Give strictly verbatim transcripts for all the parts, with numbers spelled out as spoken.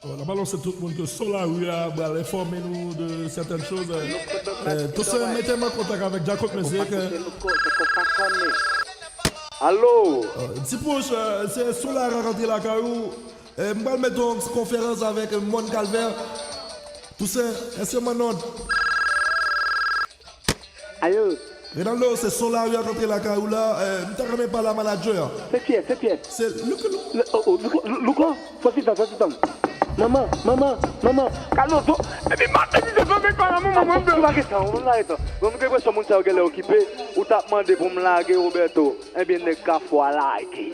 N ap anonse tout moun ke Son Lari a pral enfòme nou de sètèn choz. Tousen, mete m an kontak avèk Djakout Mizik. Alo. Ti Pouch, se Son Lari a k antre lakay ou. M pral mete yon ti konferans avèk Mòn Kalvè. Tousen, èske m an onn? Alo. Renaldo, se Son Lari a k antre lakay ou la. M ta renmen pale a manadjè a. Se kiyès? Se kiyès? Se Louko. Louko? Fò sitan, fò sitan. Manman, manman, manman. Kalonzo. Epi maten misye fè fè kò nan manman mwen. Ou pa gen tan, ou pa gen tan. Bon, m gen enpresyon moun sa yo genlè okipe. Ou t ap mande pou m lage Roberto. Ebyen, nèg Kafou a lage.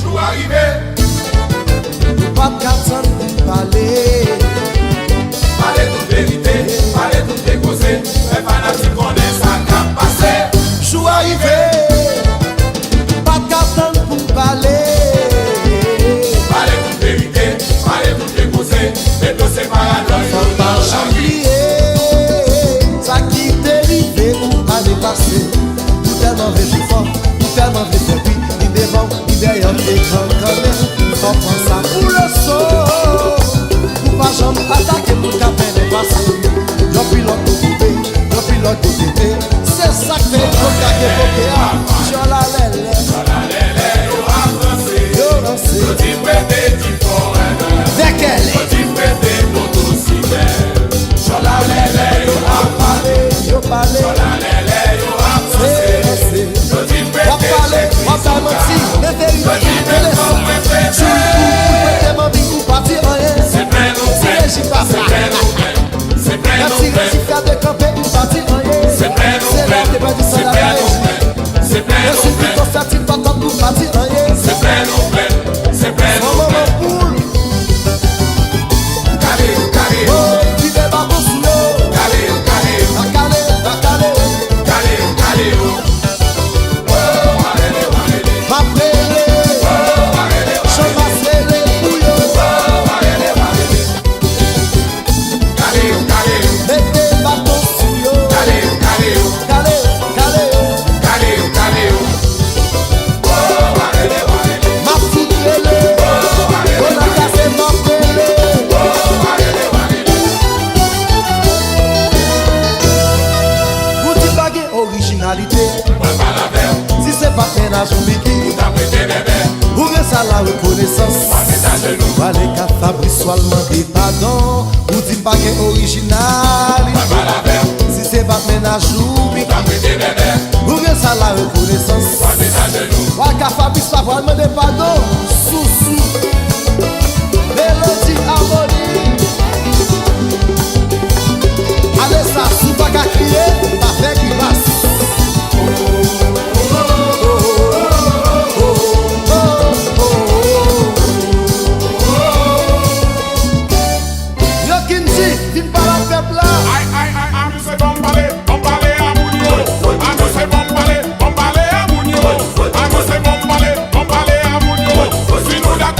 Jou a rive. Nou p ap ka tann pou n pale. Pale tout verite, pale tout vye koze. Fè fanatik konnen sa k ap pase. Jou a rive. Nou p ap ka tann pou n pale. Pale tout verite, pale tout vye koze. Met dosye paradòy yo nan lari. Fò w pa janm bliye sa ki te rive ou ane pase. Ou tèlman vle pi fò, ou tèlman vle fè bri, ni devan w, ni dèyè w te kankannen. Fò w pran sa pou leson, pou w pa janm atake moun k ap mennen pase. Yon pi lòt nou koupe, yon pi lòt nou tete. Se sa k fè yo kake koke a. Jòlalèlè. Yo ranse. Yo di pete di fò. Vèkèlè. Yo di pete motosikèt. Jòlalèlè yo ap pale. Yo pale. Jòlalèlè yo ap ranse. Yo di pete. W ap pale, w ap bay manti, men verite a enteresan. Jou pou, pou pete manmi ou pa di anyen. Se rejim papa. Mèsi rejim gade kanpe ou pa di anyen. Se lè w te pèdi san lavi. Mèsi ki konfèti patat ou pa di anyen. Se manman poul. Kale yo, kale yo. Oh, vide baton sou yo. Kale yo, kale yo. Pa kale, pa kale. Kale yo, kale yo. M ap rele, jan m ap rele pou yo. Kale yo, kale yo. Mete baton sou yo. Kale yo, kale yo. Kale yo, kale yo. Kale yo, kale yo. M ap fout rele. Yo nan kase m ap rele. Ou di pa gen orijinalite. Mwen pale avè w. Si se pa t mennaj ou Miki, ou t ap rete bèbè. Ou gen sa la rekonesans. W ap met ajenou. W ale ka Fabrice w al mande padon. Ou di m pa gen orijinalite. Mwen pale avè w. Si se pa t mennaj ou Miki, ou t ap rete bèbè. Ou gen sa la rekonesans. W ap met ajenou. W al ka Fabrice pa pral mande padon. Sousou. Melodi Amoni. Ale sa, si w pa ka kriye, pa fè grimas. Yo Kindy, vin pale ak pèp la. Ay, ay, ay, ay, misye ban m pale, ban m pale a moun yo. A misye ban m pale, ban m pale a moun yo. A misye ban m pale, ban m pale a moun yo. Si nou dakò.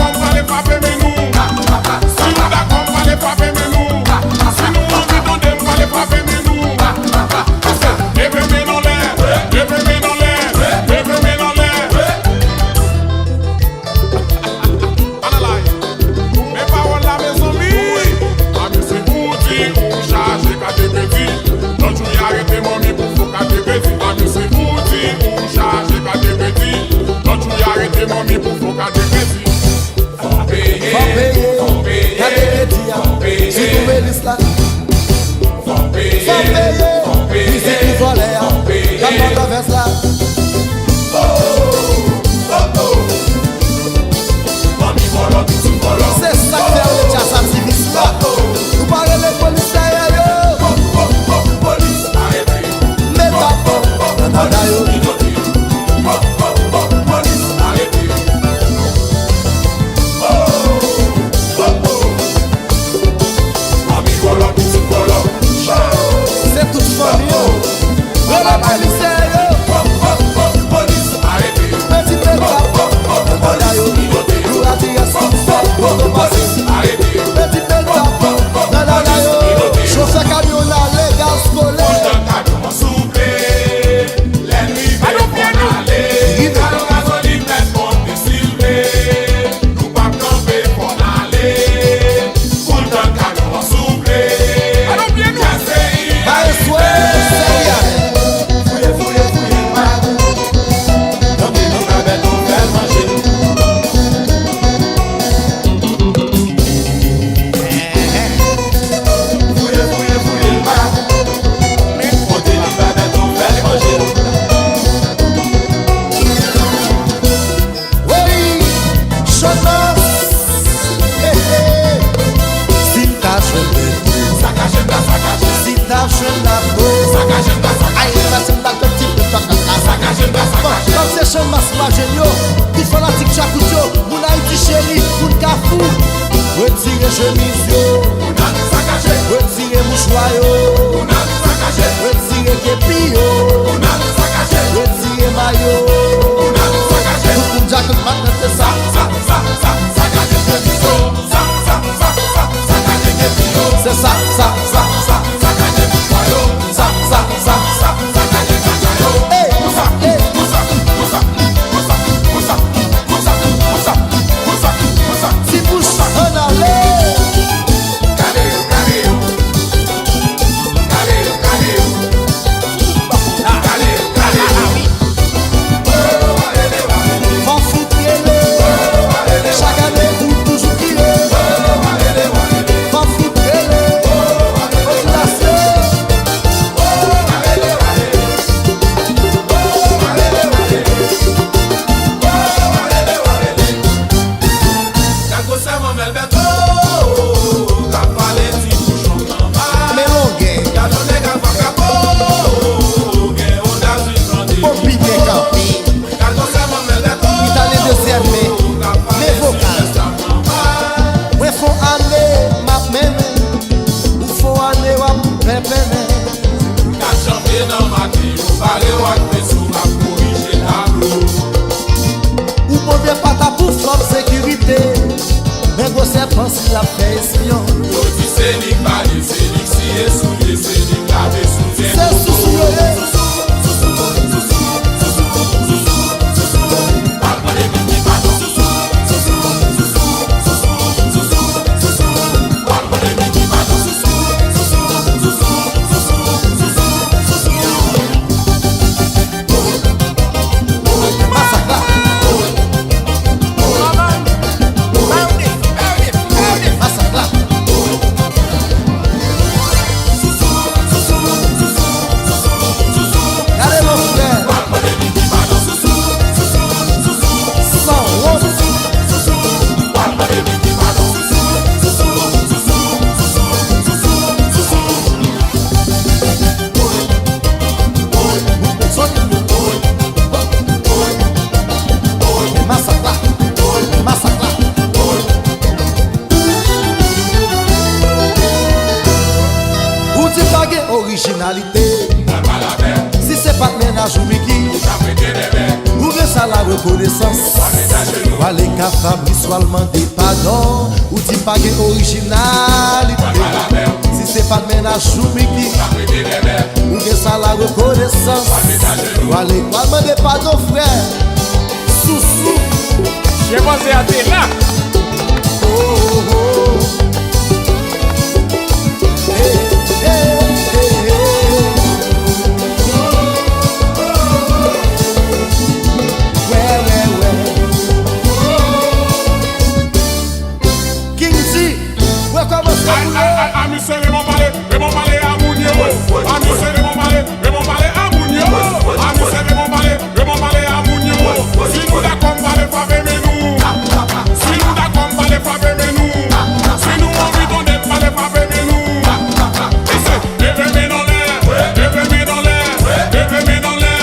Manmèl Bèto k ap pale ti bouchon kanma. Men longè. Gad yon nèg a vakabon, gen yon dazin plante. Bon, byen kanpe. Gad yon sè Manmèl Bèto. Italyen dezyèm men. Men vokal. Mwen fon ane m ap mennen. Ou fon ane w ap penpennen. Kat janvye nan maten yo pare w ak penso k ap korije tablo. Ou bon vye patapou flòp sekirite. Men gwosè pansi l ap fè espyon. Yo di se li k bale, se li k siye soulye, se li k lave soutyen. Se sousou yo ye. Gade non, frè. San wont. Masak la. Masak la. Ou di pa gen orijinalite. Si se pa t mennaj ou Miki, ou gen sa la rekonesans. W ale ka Fabrice, w al mande padon. Ou di pa gen orijinalite. Si se pa t mennaj ou Miki, ou gen sa la rekonesans. W ale, w al mande padon, frè. Sousou. Chimpanze a te la. Oh, oh, oh. Hey, hey, hey, hey. Wè, wè, wè. King G, rekòmanse pou yo. A, a, a, a, misye Raymond pale, Raymond pale a moun yo. A, misye Raymond pale, Raymond pale a moun yo. A, misye Raymond pale, Raymond pale a moun yo. Si nou dakò m pale frape men nou. Si nou dakò m pale frape men nou. Si nou anvi tande m pale frape men nou. Mesye, leve men n anlè, leve men n anlè, leve men n anlè.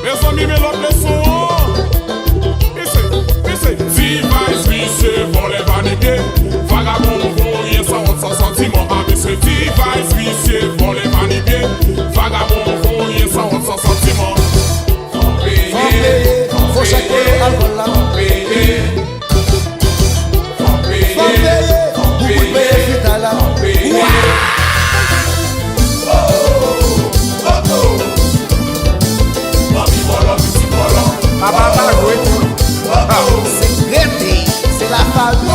Mezanmi, men lòt leson an. Pise, pise. T-Vice, visye, vòlè, vanipye. Vagabon, voyen, sanwont, san santiman. A, mesye, T-Vice, visye, vòlè, vanipye. Vagabon, voyen, sanwont, san santiman. Fò peye, fò chèk pou yo alkòl la. Fò peye. Fò peye, pou kout peye fita la. Wa! Papa pa jwe. Se rete, se la fami.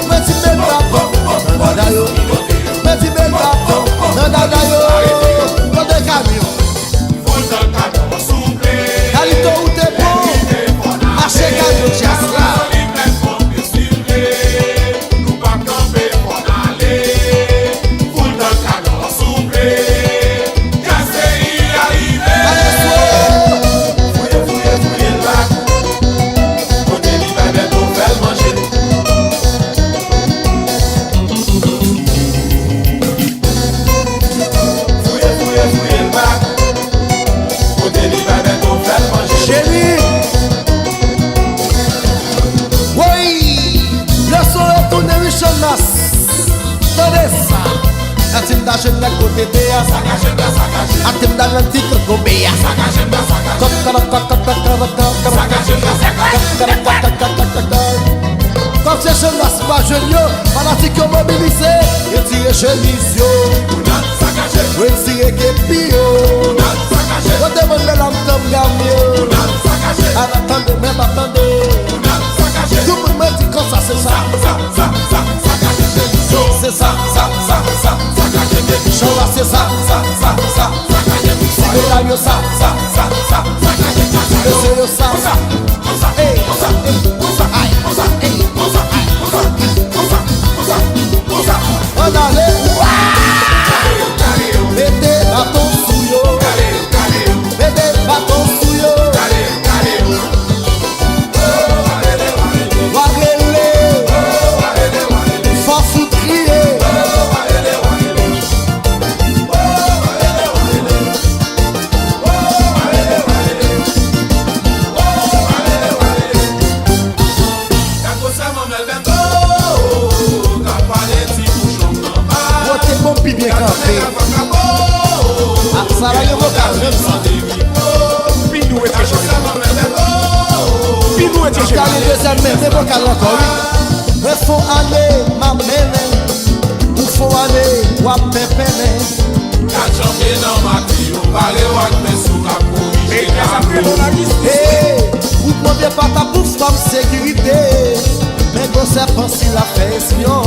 Mwen ti men pa pran nan dada yo. Mwen ti men pa pran nan dada yo. Kote kamyon? Kalito ou te bon, mache kamyon djaz la. Gade sou. Fouye, fouye, fouye l bak. Kote li bay Bèto fè l manje. Cheri. Woy. Leson retounen wi Chanmas. Tande sa. Atim da jèn nèg kote te a. Sa ka jèn la, sa ka jèn. Atim da jèn ti kokobe a. Sa ka jèn la, sa ka jèn. Kòk, kòk, kòk. Kòk se Chanmas pa jwenn yo, fanatik yo mobilize, retire chemiz yo, retire kepi yo, yo te mande lòm tanm gam yo, ala tande mwen pa tande, tout moun mwen di konsa se sa, se sa, Chanmas se sa, si medam yo sa, mesye yo sa. Ey, ey, ay, ey, ann ale. Mete baton sou yo. Mete baton sou yo. Pi nou etye cheri. Pi nou etye cheri. Gade dezyèm men, men vokal ankò, wi. Mwen fon ale, m ap mennen. Ou fon ale, w ap penpennen. Kat janvye nan maten yo pare w ak men sou k ap korije. Hey, ou pran vye pata pouf kòm sekirite. Men gwosè pansi l ap fè espyon.